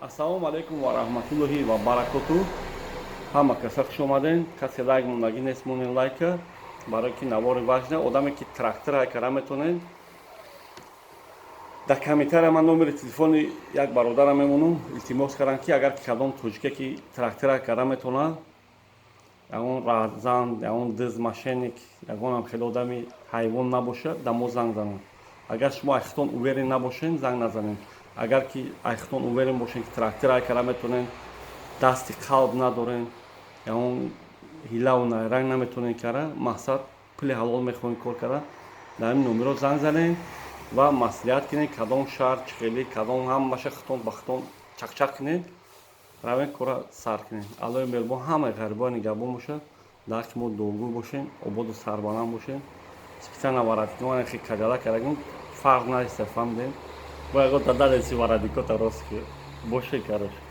Ассалому алайкум ва раҳматуллоҳи ва баракоту. Ҳама каса хуш омаден. Касе лайк мондагӣ нест, монен лайка, барое ки навори важна. Одаме ки трактор ҳай кара метонен, дар комментария ман номери телефони як бародарам мемонам. Илтимос кардам, ки агар кадом тоҷике ки трактор ҳай кара метонад, ягон раҳзан, ягон дыз, мошенник, ягонам хеле одами ҳайвон набошад, да мо занг занад. Агар шумо ай худтон уверен набошен, занг назанед. Агар ки ай худтон уверен бошен, ки трактор ҳай кара метонен, дасти қалб надорен, ягон ҳилаву найранг наметонен кара, мақсад пули ҳалол мехоҳем кор карда, дар ҳамин номеро занг занен ва маслиҳат кунед, кадом шаҳр, чӣ хеле, кадом, ҳамаша худтон ба худтон чақчақ кунед, равен, кора сар кунед. Аллои меҳрубон ҳамаи ғарибоя нигаҳбон бошад. Дар ҳаққи мо дуогӯ бошен, ободу сарбаланд бошен. Специально воротникона хе каҷала кардагим, фарқ наиста, фаҳмидем. Бо ягон дадалеси воротникота рост ки боше, короче.